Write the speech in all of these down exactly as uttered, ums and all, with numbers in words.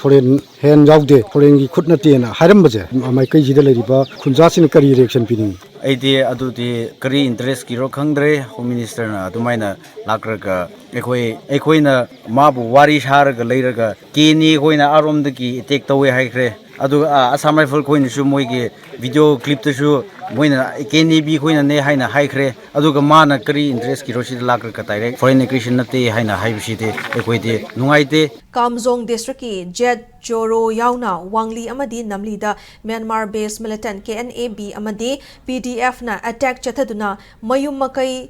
Foreign hand ꯌꯥꯎꯗꯦ, ꯐꯣꯔꯦꯟꯒꯤ ꯈꯨꯠ ꯅꯠꯇꯦꯅ ꯍꯥꯏꯔꯝꯕꯁꯦ ꯃꯥꯏꯀꯩꯁꯤꯗ ꯂꯩꯔꯤꯕ ꯈꯨꯟꯖꯥꯁꯤꯡꯅ ꯀꯔꯤ ꯔꯤꯑꯦꯛꯁꯟ ꯄꯤꯅꯤꯡꯉꯤ? ꯑꯩꯗꯤ ꯑꯗꯨꯗꯤ ꯀꯔꯤ ꯏꯟꯇꯔꯦꯁꯀꯤꯔꯣ ꯈꯪꯗ꯭ꯔꯦ, ꯍꯣꯝ ꯃꯤꯅꯤꯁꯇꯔꯅ ꯑꯗꯨꯃꯥꯏꯅ ꯂꯥꯛꯂꯒ ꯑꯩꯈꯣꯏ, ꯑꯩꯈꯣꯏꯅ ꯃꯥꯕꯨ ꯋꯥꯔꯤ ꯁꯥꯔꯒ ꯂꯩꯔꯒ ꯀꯦꯅꯤ ꯑꯩꯈꯣꯏꯅ ꯑꯥꯔꯣꯝꯗꯒꯤ ꯑꯦꯇꯦꯛ ꯇꯧꯋꯦ ꯍꯥꯏꯈ꯭ꯔꯦ꯫ ꯑꯗꯨꯒ ꯑꯥ, ꯑꯁꯥꯝ ꯔꯥꯏꯐꯜ ꯈꯣꯏꯅꯁꯨ ꯃꯣꯏꯒꯤ ꯚꯤꯗꯤꯑꯣ ꯀ꯭ꯂꯤꯞꯇꯁꯨ ꯃꯣꯏꯅ ꯀꯦ ꯑꯦꯟ ꯑꯦ ꯕꯤ ꯈꯣꯏꯅꯅꯦ ꯍꯥꯏꯅ ꯍꯥꯏꯈ꯭ꯔꯦ꯫ ꯑꯗꯨꯒ ꯃꯥꯅ ꯀꯔꯤ ꯏꯟꯇꯔꯦꯁꯀꯤꯔꯣ ꯁꯤꯗ ꯂꯥꯛꯂꯒ ꯗꯥꯏꯔꯦꯛ ꯐꯣꯔꯦꯟ ꯑꯦꯒ꯭ꯔꯦꯁꯟ ꯅꯠꯇꯦ ꯍꯥꯏꯅ ꯍꯥꯏꯕꯁꯤꯗꯤ ꯑꯩꯈꯣꯏꯗꯤ ꯅꯨꯡꯉꯥꯏꯇꯦ꯫ ꯀꯥꯝꯖꯣꯡ ꯗꯤꯁꯇ꯭ꯔꯤꯛꯀꯤ ꯖꯦꯠ ꯆꯣꯔꯣ ꯌꯥꯎꯅ ꯋꯥꯡꯂꯤ ꯑꯃꯗꯤ ꯅꯝꯂꯤꯗ Myanmar based militant K N A B ꯑꯃꯗꯤ ꯄꯤ ꯗꯤ ꯑꯦꯐꯅ ꯑꯦꯇꯦꯛ ꯆꯠꯊꯗꯨꯅ ꯃꯌꯨꯝ ꯃꯀꯩ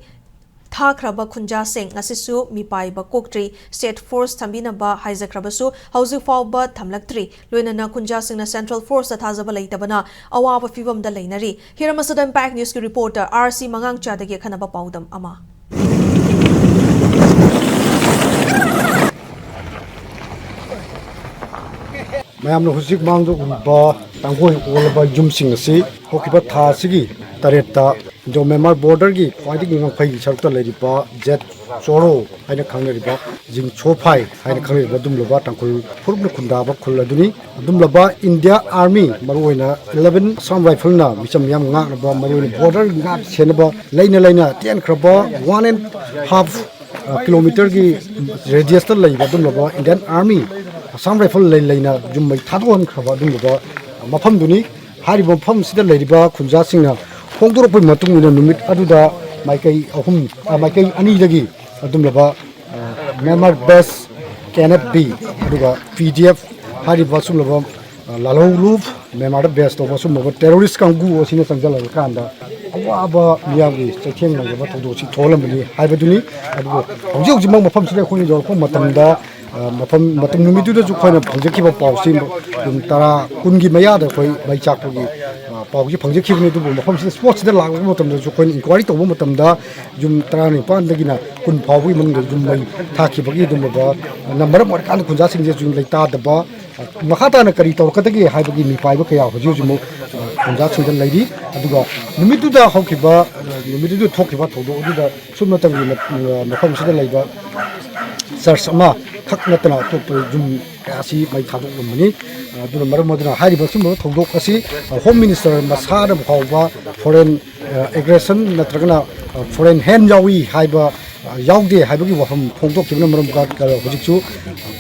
ꯊꯥꯈ꯭ꯔꯕ ꯈꯨꯟꯖꯥꯁꯤꯡ ꯉꯁꯤꯁꯨ ꯃꯤꯄꯥꯏꯕ ꯀꯣꯛꯇ꯭ꯔꯤ꯫ ꯁ꯭ꯇꯦꯠ ꯐꯣꯔꯁ ꯊꯝꯕꯤꯅꯕ ꯍꯥꯏꯖꯈ꯭ꯔꯕꯁꯨ ꯍꯧꯖꯤꯛ ꯐꯥꯎꯕ ꯊꯝꯂꯛꯇ꯭ꯔꯤ꯫ ꯂꯣꯏꯅꯅ ꯈꯨꯟꯖꯥꯁꯤꯡꯅ ꯁꯦꯟꯇ꯭ꯔꯦꯜ ꯐꯣꯔꯁꯇ ꯊꯥꯖꯕ ꯂꯩꯇꯕꯅ ꯑꯋꯥꯕ ꯐꯤꯚꯝꯗ ꯂꯩꯅꯔꯤ꯫ ꯍꯤꯔꯝ ꯑꯁꯤꯗ ꯏꯝꯄꯦꯛ ꯅ꯭ꯌꯨꯁꯀꯤ ꯔꯤꯄꯣꯔꯇꯔ ꯑꯥꯔ ꯁꯤ ꯃꯉꯥꯡꯆꯥꯗꯒꯤ ꯑꯈꯟꯅꯕ ꯄꯥꯎꯗꯝ ꯑꯃ꯫ ꯃꯌꯥꯝꯅ ꯍꯧꯖꯤꯛ ꯃꯥꯡꯗ ꯎꯔꯤꯕ ꯇꯥꯡꯒꯣꯏ ꯑꯣꯜꯂꯕ ꯌꯨꯝꯁꯤꯡ ꯑꯁꯤ ꯍꯧꯈꯤꯕ ꯊꯥ ꯑꯁꯤꯒꯤ ꯇꯔꯦꯠꯇ ꯏꯟꯗꯣ ꯃ꯭ꯌꯥꯟꯃꯥꯔ ꯕꯣꯔꯗꯔꯒꯤ ꯈ꯭ꯋꯥꯏꯗꯒꯤ ꯉꯝꯈꯩꯒꯤ ꯁꯔꯨꯛꯇ ꯂꯩꯔꯤꯕ ꯖꯦꯠ ꯆꯣꯔꯣ ꯍꯥꯏꯅ ꯈꯪꯅꯔꯤꯕ, ꯖꯤꯡ ꯁꯣꯐꯥꯏ ꯍꯥꯏꯅ ꯈꯪꯅꯔꯤꯕ ꯑꯗꯨꯒꯨꯝꯂꯕ ꯇꯥꯡꯈꯨꯜ ꯐꯨꯔꯨꯞꯅ ꯈꯨꯟꯗꯥꯕ ꯈꯨꯜ ꯑꯗꯨꯅꯤ꯫ ꯑꯗꯨꯒꯨꯝꯂꯕ ꯏꯟꯗꯤꯌꯥ ꯑꯥꯔꯃꯤ, ꯃꯔꯨꯑꯣꯏꯅ ꯏꯂꯦꯚꯦꯟ ꯑꯁꯥꯝ ꯔꯥꯏꯐꯜꯅ ꯃꯤꯆꯝ ꯃꯤꯌꯥꯝ ꯉꯥꯛꯅꯕ, ꯃꯔꯨꯑꯣꯏꯅ ꯕꯣꯔꯗꯔ ꯉꯥꯛ ꯁꯦꯟꯅꯕ ꯂꯩꯅ ꯂꯩꯅ ꯇꯦꯟꯈ꯭ꯔꯕ ꯋꯥꯟ ꯑꯦꯟ ꯍꯥꯐ ꯀꯤꯂꯣꯃꯤꯇꯔꯒꯤ ꯔꯦꯗꯤꯌꯁꯇ ꯂꯩꯕ ꯑꯗꯨꯒꯨꯝꯂꯕ ꯏꯟꯗꯤꯌꯥꯟ ꯑꯥꯔꯃꯤ, ꯑꯁꯥꯝ ꯔꯥꯏꯐꯜ ꯂꯩ ꯂꯩꯅ ꯌꯨꯝ ꯃꯩ ꯊꯥꯗꯣꯛꯍꯟꯈ꯭ꯔꯕ ꯑꯗꯨꯒꯨꯝꯂꯕ ꯃꯐꯝꯗꯨꯅꯤ꯫ ꯍꯥꯏꯔꯤꯕ ꯃꯐꯝꯁꯤꯗ ꯂꯩꯔꯤꯕ ꯈꯨꯟꯖꯥꯁꯤꯡꯅ ꯐꯣꯡꯗꯣꯔꯛꯄꯒꯤ ꯃꯇꯨꯡ ꯏꯟꯅ ꯅꯨꯃꯤꯠ ꯑꯗꯨꯗ ꯃꯥꯏꯀꯩ ꯑꯍꯨꯝ, ꯑ, ꯃꯥꯏꯀꯩ ꯑꯅꯤꯗꯒꯤ ꯑꯗꯨꯝꯂꯕ, ꯑ, Myanmar base K N F B ꯑꯗꯨꯒ ꯄꯤ ꯗꯤ ꯑꯦꯐ ꯍꯥꯏꯔꯤꯕ ꯑꯁꯨꯝꯂꯕ, ꯑ, ꯂꯥꯜꯍꯧꯂꯨꯞ ꯃ꯭ꯌꯥꯟꯃꯥꯔꯗ ꯕꯦꯁ ꯇꯧꯕ ꯑꯁꯨꯝꯂꯕ ꯇꯦꯔꯣꯔꯤꯁ ꯀꯥꯡꯕꯨ ꯑꯁꯤꯅ ꯆꯪꯁꯤꯜꯂꯕ ꯀꯥꯟꯗ ꯑꯋꯥꯕ ꯃꯤꯌꯥꯝꯒꯤ ꯆꯩꯊꯦꯡ ꯅꯪꯒꯗꯕ ꯊꯧꯗꯣꯛꯁꯤ ꯊꯣꯛꯍꯜꯂꯝꯕꯅꯤ ꯍꯥꯏꯕꯗꯨꯅꯤ꯫ ꯑꯗꯨꯕꯨ ꯍꯧꯖꯤꯛ ꯍꯧꯖꯤꯛꯃꯛ ꯃꯐꯝꯁꯤꯗ ꯑꯩꯈꯣꯏꯅ ꯌꯧꯔꯛꯄ ꯃꯇꯝꯗ ꯑ, ꯃꯐꯝ, ꯃꯇꯝ ꯅꯨꯃꯤꯠꯇꯨꯗꯁꯨ ꯑꯩꯈꯣꯏꯅ ꯐꯪꯖꯈꯤꯕ ꯄꯥꯎꯁꯤ ꯌꯨꯝ ꯇꯔꯥ, ꯀꯨꯟꯒꯤ ꯃꯌꯥꯗ ꯑꯩꯈꯣꯏ ꯃꯩ ꯆꯥꯛꯄꯒꯤ, ꯑ, ꯄꯥꯎꯁꯤ ꯐꯪꯖꯈꯤꯕꯅꯤ꯫ ꯑꯗꯨꯕꯨ ꯃꯐꯝꯁꯤꯗ ꯁ꯭ꯄꯣꯠꯁꯤꯗ ꯂꯥꯛꯂꯕ ꯃꯇꯝꯗꯁꯨ ꯑꯩꯈꯣꯏꯅ ꯏꯟꯀ꯭ꯋꯥꯏꯔꯤ ꯇꯧꯕ ꯃꯇꯝꯗ ꯌꯨꯝ ꯇꯔꯥꯅꯤꯄꯥꯟꯗꯒꯤꯅ ꯀꯨꯟ ꯐꯥꯎꯕꯒꯤ ꯃꯅꯨꯡꯗ ꯌꯨꯝ ꯃꯩ ꯊꯥꯈꯤꯕꯒꯤ ꯑꯗꯨꯒꯨꯝꯂꯕ, ꯑ, ꯃꯔꯝ ꯑꯣꯏꯔꯀꯥꯟꯗ ꯈꯨꯟꯖꯥꯁꯤꯡꯁꯦ ꯍꯧꯖꯤꯛ ꯂꯩꯇꯥꯗꯕ, ꯑ, ꯃꯈꯥ ꯇꯥꯅ ꯀꯔꯤ ꯇꯧꯔꯛꯀꯗꯒꯦ ꯍꯥꯏꯕꯒꯤ ꯃꯤꯄꯥꯏꯕ ꯀꯌꯥ ꯍꯧꯖꯤꯛ ꯍꯧꯖꯤꯛꯃꯛ, ꯑ, ꯈꯨꯟꯖꯥꯁꯤꯡꯗ ꯂꯩꯔꯤ꯫ ꯑꯗꯨꯒ ꯅꯨꯃꯤꯠꯇꯨꯗ ꯍꯧꯈꯤꯕ, ꯑ, ꯅꯨꯃꯤꯠꯇꯨꯗ ꯊꯣꯛꯈꯤꯕ ꯊꯧꯗꯣꯛ ꯑꯗꯨꯗ ꯁꯨꯞꯅꯇꯪꯒꯤ ꯃ-, ꯃꯐꯝꯁꯤꯗ ꯂꯩꯕ ꯆꯔꯆ ꯑꯃꯈꯛ ꯅꯠꯇꯅ ꯑꯇꯣꯞꯄ ꯌꯨꯝ ꯑꯁꯤ ꯃꯩ ꯊꯥꯗꯣꯛꯂꯝꯕꯅꯤ꯫ ꯑꯗꯨꯅ ꯃꯔꯝ ꯑꯗꯨꯅ ꯍꯥꯏꯔꯤꯕ ꯁꯨꯝꯕ ꯊꯧꯗꯣꯛ ꯑꯁꯤ ꯍꯣꯝ ꯃꯤꯅꯤꯁꯇꯔ ꯃꯁꯥꯅ ꯐꯥꯎꯕ ꯐꯣꯔꯦꯟ ꯑꯦꯒ꯭ꯔꯦꯁꯟ ꯅꯠꯇ꯭ꯔꯒꯅ ꯐꯣꯔꯦꯟ ꯍꯦꯟ ꯌꯥꯎꯏ ꯍꯥꯏꯕ ꯌꯥꯎꯗꯦ ꯍꯥꯏꯕꯒꯤ ꯋꯥꯐꯝ ꯐꯣꯡꯗꯣꯛꯈꯤꯕꯅ ꯃꯔꯝ ꯀ- ꯍꯧꯖꯤꯛꯁꯨ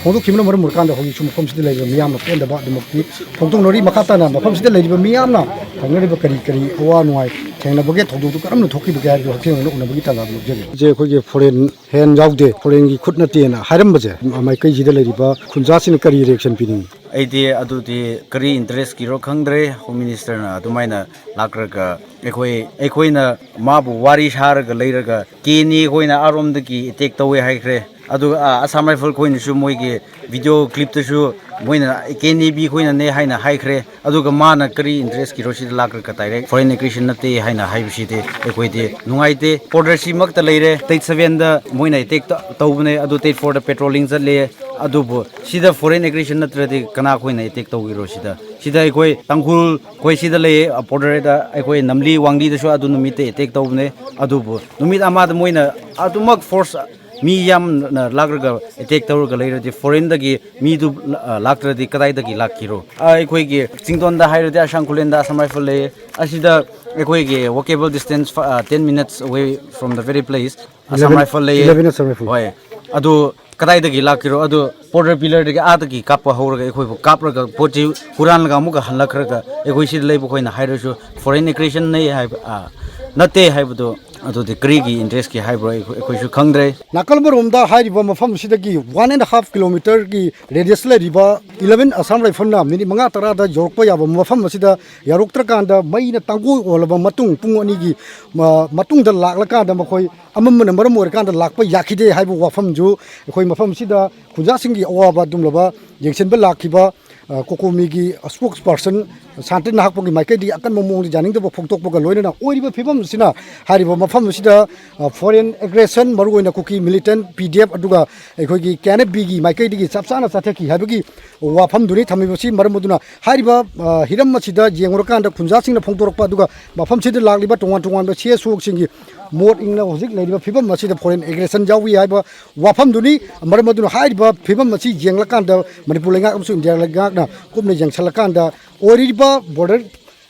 ꯐꯣꯡꯗꯣꯛꯈꯤꯕꯅ ꯃꯔꯝ ꯑꯣꯏꯔꯀꯥꯟꯗ ꯍꯧꯖꯤꯛꯁꯨ ꯃꯐꯝꯁꯤꯗ ꯂꯩꯔꯤꯕ ꯃꯤꯌꯥꯝꯅ ꯄꯦꯟꯗꯕ ꯑꯗꯨꯃꯛꯇꯤ ꯐꯣꯡꯗꯣꯛꯅꯔꯤ꯫ ꯃꯈꯥ ꯇꯥꯅ ꯃꯐꯝꯁꯤꯗ ꯂꯩꯔꯤꯕ ꯃꯤꯌꯥꯝꯅ ꯊꯦꯡꯅꯔꯤꯕ ꯀꯔꯤ ꯀꯔꯤ ꯑꯋꯥ ꯅꯨꯡꯉꯥꯏ ꯊꯦꯡꯅꯕꯒꯦ, ꯊꯧꯗꯣꯛꯇꯨ ꯀꯔꯝꯅ ꯊꯣꯛꯈꯤꯕꯒꯦ ꯍꯥꯏꯕꯗꯨ ꯍꯛꯊꯦꯡꯅꯅ ꯎꯅꯕꯒꯤ ꯇꯥꯟꯖꯥꯗꯨ ꯂꯧꯖꯒꯦ꯫ ꯍꯧꯖꯤꯛ ꯑꯩꯈꯣꯏꯒꯤ ꯐꯣꯔꯦꯟ ꯍꯦꯟ ꯌꯥꯎꯗꯦ, ꯐꯣꯔꯦꯟꯒꯤ ꯈꯨꯠ ꯅꯠꯇꯦꯅ ꯍꯥꯏꯔꯝꯕꯁꯦ ꯃꯥꯏꯀꯩꯁꯤꯗ ꯂꯩꯔꯤꯕ ꯈꯨꯟꯖꯥꯁꯤꯡꯅ ꯀꯔꯤ ꯔꯤꯌꯦꯛꯁꯟ ꯄꯤꯅꯤꯡꯉꯤ? ꯑꯩꯗꯤ ꯑꯗꯨꯗꯤ ꯀꯔꯤ ꯏꯟꯇꯔꯦꯁꯀꯤꯔꯣ ꯈꯪꯗ꯭ꯔꯦ꯫ ꯍꯣꯝ ꯃꯤꯅꯤꯁꯇꯔꯅ ꯑꯗꯨꯃꯥꯏꯅ ꯂꯥꯛꯂꯒ ꯑꯩꯈꯣꯏ ꯑꯩꯈꯣꯏꯅ ꯃꯥꯕꯨ ꯋꯥꯔꯤ ꯁꯥꯔꯒ ꯂꯩꯔꯒ ꯀꯦ ꯑꯦꯟ ꯑꯦ ꯈꯣꯏꯅ ꯑꯥꯔꯣꯝꯗꯒꯤ ꯑꯦꯇꯦꯛ ꯇꯧꯋꯦ ꯍꯥꯏꯈ꯭ꯔꯦ꯫ ꯑꯗꯨꯒ ꯑꯥ, ꯑꯁꯥꯝ ꯔꯥꯏꯐꯜ ꯈꯣꯏꯅꯁꯨ ꯃꯣꯏꯒꯤ ꯚꯤꯗꯤꯑꯣ ꯀ꯭ꯂꯤꯞꯇꯁꯨ ꯃꯣꯏꯅ ꯀꯦ ꯑꯦꯟ ꯑꯦ ꯕꯤ ꯈꯣꯏꯅꯅꯦ ꯍꯥꯏꯅ ꯍꯥꯏꯈ꯭ꯔꯦ꯫ ꯑꯗꯨꯒ ꯃꯥꯅ ꯀꯔꯤ ꯏꯟꯇꯔꯦꯁꯀꯤꯔꯣ ꯁꯤꯗ ꯂꯥꯛꯂꯒ ꯗꯥꯏꯔꯦꯛ ꯐꯣꯔꯦꯟ ꯑꯦꯒ꯭ꯔꯦꯁꯟ ꯅꯠꯇꯦ ꯍꯥꯏꯅ ꯍꯥꯏꯕꯁꯤꯗꯤ ꯑꯩꯈꯣꯏꯗꯤ ꯅꯨꯡꯉꯥꯏꯇꯦ꯫ ꯕꯣꯔꯗꯔꯁꯤꯃꯛꯇ ꯂꯩꯔꯦ꯫ ꯇꯦꯠ ꯁꯚꯦꯟꯗ ꯃꯣꯏꯅ ꯑꯦꯇꯦꯛ ꯇꯧꯕꯅꯦ, ꯑꯗꯨ ꯇꯦꯠ ꯐꯣꯔꯗ ꯄꯦꯇ꯭ꯔꯣꯂꯤꯡ ꯆꯠꯂꯦ꯫ ꯑꯗꯨꯕꯨ ꯁꯤꯗ ꯐꯣꯔꯦꯟ ꯑꯦꯒ꯭ꯔꯦꯁꯟ ꯅꯠꯇ꯭ꯔꯗꯤ ꯀꯅꯥ ꯈꯣꯏꯅ ꯑꯦꯇꯦꯛ ꯇꯧꯒꯦꯔꯣ? ꯁꯤꯗ ꯁꯤꯗ ꯑꯩꯈꯣꯏ ꯇꯥꯡꯈꯨꯜ ꯈꯣꯏ ꯁꯤꯗ ꯂꯩꯌꯦ, ꯕꯣꯔꯗꯔꯗ ꯑꯩꯈꯣꯏ ꯅꯝꯂꯤ ꯋꯥꯡꯂꯤꯗꯁꯨ ꯑꯗꯨ ꯅꯨꯃꯤꯠꯇ ꯑꯦꯇꯦꯛ ꯇꯧꯕꯅꯦ꯫ ꯑꯗꯨꯕꯨ ꯅꯨꯃꯤꯠ ꯑꯃꯗ ꯃꯣꯏꯅ ꯑꯗꯨꯃꯛ ꯐꯣꯔꯁ ꯃꯤ ꯌꯥꯝꯅ ꯂꯥꯛꯂꯒ ꯑꯦꯇꯦꯛ ꯇꯧꯔꯒ ꯂꯩꯔꯗꯤ ꯐꯣꯔꯦꯟꯗꯒꯤ ꯃꯤꯗꯨ ꯂꯥꯛꯇ꯭ꯔꯗꯤ ꯀꯗꯥꯏꯗꯒꯤ ꯂꯥꯛꯈꯤꯔꯣ? ꯑꯩꯈꯣꯏꯒꯤ ꯆꯤꯡꯗꯣꯟꯗ ꯍꯥꯏꯔꯗꯤ ꯑꯁꯥꯡ ꯈꯨꯂꯦꯟꯗ ꯑꯁꯥꯝ ꯔꯥꯏꯐꯜ ꯂꯩꯌꯦ꯫ ꯑꯁꯤꯗ ꯑꯩꯈꯣꯏꯒꯤ walkable distance, ten minutes away from the very place Assam rifle ꯂꯩꯌꯦ꯫ Eleven Assam rifle. ꯍꯣꯏ, ꯑꯗꯨ ꯀꯗꯥꯏꯗꯒꯤ ꯂꯥꯛꯈꯤꯔꯣ? ꯑꯗꯨ ꯕꯣꯔꯗꯔ ꯄꯤꯂꯔꯗꯒꯤ ꯑꯥꯗꯒꯤ ꯀꯥꯞꯄ ꯍꯧꯔꯒ ꯑꯩꯈꯣꯏꯕꯨ ꯀꯥꯞꯂꯒ ꯄꯣꯠꯁꯤ ꯍꯨꯔꯥꯟꯂꯒ ꯑꯃꯨꯛꯀ ꯍꯜꯂꯛꯈ꯭ꯔꯒ ꯑꯩꯈꯣꯏ ꯁꯤꯗ ꯂꯩꯕ ꯑꯩꯈꯣꯏꯅ ꯍꯥꯏꯔꯁꯨ ꯐꯣꯔꯦꯟ ꯑꯦꯒ꯭ꯔꯦꯁꯟꯅꯦ ꯍꯥꯏꯕ, ꯑꯥ, ꯅꯠꯇꯦ ꯍꯥꯏꯕꯗꯨ, ꯑꯗꯨꯗꯤ ꯀꯔꯤꯒꯤ ꯏꯟꯇꯔꯦꯁꯀꯤ ꯍꯥꯏꯕ꯭ꯔꯣ? ꯑꯩꯈꯣꯏ, ꯑꯩꯈꯣꯏꯁꯨ ꯈꯪꯗ꯭ꯔꯦ꯫ ꯅꯥꯀꯜ ꯑꯃꯔꯣꯝꯗ ꯍꯥꯏꯔꯤꯕ ꯃꯐꯝ ꯑꯁꯤꯗꯒꯤ ꯋꯥꯟ ꯑꯦꯟ ꯍꯥꯐ ꯀꯤꯂꯣꯃꯤꯇꯔꯒꯤ ꯔꯦꯗꯤꯌꯁ ꯂꯩꯔꯤꯕ ꯏꯂꯦꯚꯦꯟ ꯑꯁꯥꯝ ꯔꯥꯏꯐꯜꯅ ꯃꯤꯅꯤꯠ ꯃꯉꯥ ꯇꯔꯥꯗ ꯌꯧꯔꯛꯄ ꯌꯥꯕ ꯃꯐꯝ ꯑꯁꯤꯗ ꯌꯧꯔꯛꯇ꯭ꯔꯀꯥꯟꯗ ꯃꯩꯅ ꯇꯥꯡꯒꯣꯏ ꯑꯣꯜꯂꯕ ꯃꯇꯨꯡ ꯄꯨꯡ ꯑꯅꯤꯒꯤ ꯃ-, ꯃꯇꯨꯡꯗ ꯂꯥꯛꯂꯀꯥꯟꯗ ꯃꯈꯣꯏ ꯑꯃꯝꯕꯅ ꯃꯔꯝ ꯑꯣꯏꯔꯀꯥꯟꯗ ꯂꯥꯛꯄ ꯌꯥꯈꯤꯗꯦ ꯍꯥꯏꯕ ꯋꯥꯐꯝꯁꯨ ꯑꯩꯈꯣꯏ ꯃꯐꯝꯁꯤꯗ ꯈꯨꯟꯖꯥꯁꯤꯡꯒꯤ ꯑꯋꯥꯕ ꯑꯗꯨꯒꯨꯝꯂꯕ ꯌꯦꯡꯁꯤꯟꯕ ꯂꯥꯛꯈꯤꯕ ꯑ, ꯀꯣꯀꯣꯃꯤꯒꯤ spokesperson ꯁꯥꯟꯇꯤ ꯅꯍꯥꯛꯄꯒꯤ ꯃꯥꯏꯀꯩꯗꯒꯤ ꯑꯀꯟꯕ ꯃꯑꯣꯡꯗ ꯌꯥꯅꯤꯡꯗꯕ ꯐꯣꯡꯗꯣꯛꯄꯒ ꯂꯣꯏꯅꯅ ꯑꯣꯏꯔꯤꯕ ꯐꯤꯕꯝ ꯑꯁꯤꯅ ꯍꯥꯏꯔꯤꯕ ꯃꯐꯝ ꯑꯁꯤꯗ, ꯑ, foreign aggression, ꯃꯔꯨꯑꯣꯏꯅ ꯀꯨꯀꯤ militant, P D F, ꯑꯗꯨꯒ ꯑꯩꯈꯣꯏꯒꯤ K N F B ꯒꯤ ꯃꯥꯏꯀꯩꯗꯒꯤ ꯆꯞ ꯆꯥꯅ ꯆꯠꯊꯈꯤ ꯍꯥꯏꯕꯒꯤ ꯋꯥꯐꯝꯗꯨꯅꯤ ꯊꯝꯃꯤꯕꯁꯤ꯫ ꯃꯔꯝ ꯑꯗꯨꯅ ꯍꯥꯏꯔꯤꯕ, ꯑ, ꯍꯤꯔꯝ ꯑꯁꯤꯗ ꯌꯦꯡꯉꯨꯔꯀꯥꯟꯗ ꯈꯨꯟꯖꯥꯁꯤꯡꯅ ꯐꯣꯡꯗꯣꯔꯛꯄ, ꯑꯗꯨꯒ ꯃꯐꯝꯁꯤꯗ ꯂꯥꯛꯂꯤꯕ ꯇꯣꯉꯥꯟ ꯇꯣꯉꯥꯟꯕ C S O ꯁꯤꯡꯒꯤ ꯃꯣꯠ ꯏꯪꯅ ꯍꯧꯖꯤꯛ ꯂꯩꯔꯤꯕ ꯐꯤꯕꯝ ꯑꯁꯤꯗ foreign aggression ꯌꯥꯎꯏ ꯍꯥꯏꯕ ꯋꯥꯐꯝꯗꯨꯅꯤ꯫ ꯃꯔꯝ ꯑꯗꯨꯅ ꯍꯥꯏꯔꯤꯕ ꯐꯤꯕꯝ ꯑꯁꯤ ꯌꯦꯡꯂꯀꯥꯟꯗ ꯃꯅꯤꯄꯨꯔ ꯂꯩꯉꯥꯛ ꯑꯃꯁꯨꯡ ꯏꯟꯗꯤꯌꯥ ꯂꯩꯉꯥꯛꯅ ꯀꯨꯞꯅ ꯌꯦꯡꯁꯤꯜꯂꯀꯥꯟꯗ ꯑꯣꯏꯔꯤꯕ border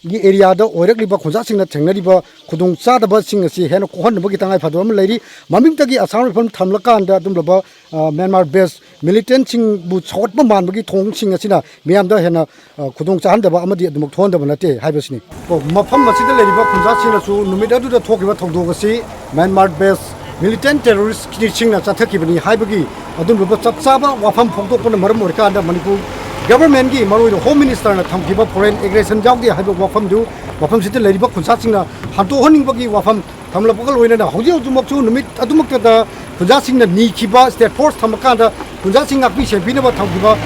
ꯒꯤ area ꯗ ꯑꯣꯏꯔꯛꯂꯤꯕ ꯈꯨꯟꯖꯥꯁꯤꯡꯅ ꯊꯦꯡꯅꯔꯤꯕ ꯈꯨꯗꯣꯡꯆꯥꯗꯕꯁꯤꯡ ꯑꯁꯤ ꯍꯦꯟꯅ ꯀꯣꯛꯍꯟꯅꯕꯒꯤ ꯇꯉꯥꯏ ꯐꯗꯕ ꯑꯃ ꯂꯩꯔꯤ꯫ ꯃꯃꯤꯡꯇꯒꯤ Assam Rifle ꯊꯝꯂꯀꯥꯟꯗ ꯑꯗꯨꯒꯨꯝꯂꯕ, ꯑ, Myanmar based militant ꯁꯤꯡꯕꯨ ꯁꯧꯒꯠꯄ ꯃꯥꯟꯕꯒꯤ ꯊꯧꯑꯣꯡꯁꯤꯡ ꯑꯁꯤꯅ ꯃꯤꯌꯥꯝꯗ ꯍꯦꯟꯅ, ꯑ, ꯈꯨꯗꯣꯡ ꯆꯥꯍꯟꯗꯕ ꯑꯃꯗꯤ ꯑꯗꯨꯃꯛ ꯊꯣꯛꯍꯟꯗꯕ ꯅꯠꯇꯦ ꯍꯥꯏꯕꯁꯤꯅꯤ꯫ ꯀꯣ, ꯃꯐꯝ ꯑꯁꯤꯗ ꯂꯩꯔꯤꯕ ꯈꯨꯟꯖꯥꯁꯤꯡꯅꯁꯨ ꯅꯨꯃꯤꯠ ꯑꯗꯨꯗ ꯊꯣꯛꯈꯤꯕ ꯊꯧꯗꯣꯛ ꯑꯁꯤ Myanmar based militant terrorist ꯁꯤꯡꯅ ꯆꯠꯊꯈꯤꯕꯅꯤ ꯍꯥꯏꯕꯒꯤ ꯑꯗꯨꯒꯨꯝꯂꯕ ꯆꯞ ꯆꯥꯕ ꯋꯥꯐꯝ ꯐꯣꯡꯗꯣꯛꯄꯅ ꯃꯔꯝ ꯑꯣꯏꯔꯀꯥꯟꯗ ꯃꯅꯤꯄꯨꯔ government ꯀꯤ, ꯃꯔꯨꯑꯣꯏꯅ Home Minister ꯅ ꯊꯝꯈꯤꯕ foreign aggression ꯌꯥꯎꯗꯦ ꯍꯥꯏꯕ ꯋꯥꯐꯝꯗꯨ ꯃꯐꯝꯁꯤꯗ ꯂꯩꯔꯤꯕ ꯈꯨꯟꯖꯥꯁꯤꯡꯅ ꯍꯟꯗꯣꯛꯍꯟꯅꯤꯡꯕꯒꯤ ꯋꯥꯐꯝ ꯊꯝꯂꯛꯄꯒ ꯂꯣꯏꯅꯅ ꯍꯧꯖꯤꯛ ꯍꯧꯖꯤꯛꯃꯛꯁꯨ ꯅꯨꯃꯤꯠ ꯑꯗꯨꯃꯛꯇꯗ ꯈꯨꯟꯖꯥꯁꯤꯡꯅ ꯅꯤꯈꯤꯕ state force ꯊꯝꯃꯀꯥꯟꯗ ꯈꯨꯟꯖꯥꯁꯤꯡ ꯉꯥꯛꯄꯤ ꯁꯦꯟꯕꯤꯅꯕ ꯊꯝꯈꯤꯕ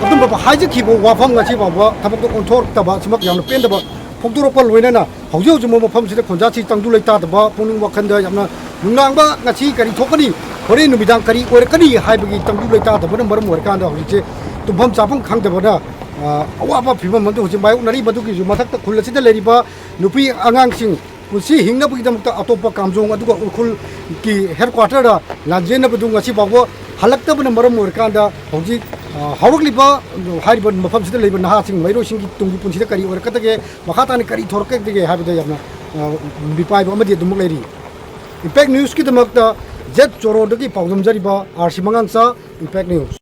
ꯑꯗꯨꯝꯕ ꯍꯥꯏꯖꯈꯤꯕ ꯋꯥꯐꯝ ꯉꯁꯤ ꯐꯥꯎꯕ ꯊꯕꯛꯇ ꯑꯣꯟꯊꯣꯔꯛꯇꯕ ꯑꯁꯤꯃꯛ ꯌꯥꯝꯅ ꯄꯦꯟꯗꯕ ꯐꯣꯡꯗꯣꯔꯛꯄ ꯂꯣꯏꯅꯅ ꯍꯧꯖꯤꯛ ꯍꯧꯖꯤꯛ ꯃꯐꯝꯁꯤꯗ ꯈꯨꯟꯖꯥꯁꯤ ꯇꯪꯗꯨ ꯂꯩꯇꯥꯗꯕ, ꯄꯨꯛꯅꯤꯡ ꯋꯥꯈꯜꯗ ꯌꯥꯝꯅ ꯅꯨꯡꯅꯥꯡꯕ, ꯉꯁꯤ ꯀꯔꯤ ꯊꯣꯛꯀꯅꯤ, ꯍꯣꯔꯦꯟ ꯅꯨꯃꯤꯗꯥꯡ ꯀꯔꯤ ꯑꯣꯏꯔꯛꯀꯅꯤ ꯍꯥꯏꯕꯒꯤ ꯇꯪꯗꯨ ꯂꯩꯇꯥꯗꯕꯅ ꯃꯔꯝ ꯑꯣꯏꯔꯀꯥꯟꯗ ꯍꯧꯖꯤꯛꯁꯦ ꯇꯨꯝꯐꯝ ꯆꯥꯐꯝ ꯈꯪꯗꯕꯅ, ꯑ, ꯑꯋꯥꯕ ꯐꯤꯕꯝ ꯑꯃꯗ ꯍꯧꯖꯤꯛ ꯃꯥꯌꯣꯛꯅꯔꯤ꯫ ꯃꯗꯨꯒꯤꯁꯨ ꯃꯊꯛꯇ ꯈꯨꯜ ꯑꯁꯤꯗ ꯂꯩꯔꯤꯕ ꯅꯨꯄꯤ ꯑꯉꯥꯡꯁꯤꯡ ꯄꯨꯟꯁꯤ ꯍꯤꯡꯅꯕꯒꯤꯗꯃꯛꯇ ꯑꯇꯣꯞꯄ ꯀꯥꯝꯖꯣꯡ ꯑꯗꯨꯒ ꯎꯈ꯭ꯔꯨꯜꯒꯤ headquarter ꯗ ꯂꯥꯟꯖꯦꯟꯅꯕꯗꯨ ꯉꯁꯤ ꯐꯥꯎꯕ ꯍꯜꯂꯛꯇꯕꯅ ꯃꯔꯝ ꯑꯣꯏꯔꯀꯥꯟꯗ ꯍꯧꯖꯤꯛ, ꯑ, ꯍꯧꯔꯛꯂꯤꯕ, ꯍꯥꯏꯔꯤꯕ ꯃꯐꯝꯁꯤꯗ ꯂꯩꯕ ꯅꯍꯥꯁꯤꯡ, ꯃꯍꯩꯔꯣꯏꯁꯤꯡꯒꯤ ꯇꯨꯡꯒꯤ ꯄꯨꯟꯁꯤꯗ ꯀꯔꯤ ꯑꯣꯏꯔꯛꯀꯗꯒꯦ, ꯃꯈꯥ ꯇꯥꯅ ꯀꯔꯤ ꯊꯣꯔꯛꯀꯗꯒꯦ ꯍꯥꯏꯕꯗ ꯌꯥꯝꯅ, ꯑ, ꯃꯤꯄꯥꯏꯕ ꯑꯃꯗꯤ ꯑꯗꯨꯃꯛ ꯂꯩꯔꯤ꯫ Impact News ꯀꯤꯗꯃꯛꯇ ꯖꯦꯠ ꯆꯣꯔꯣꯗꯒꯤ ꯄꯥꯎꯗꯝꯖꯔꯤꯕ R C ꯃꯉꯥꯡꯆꯥ, Impact News꯫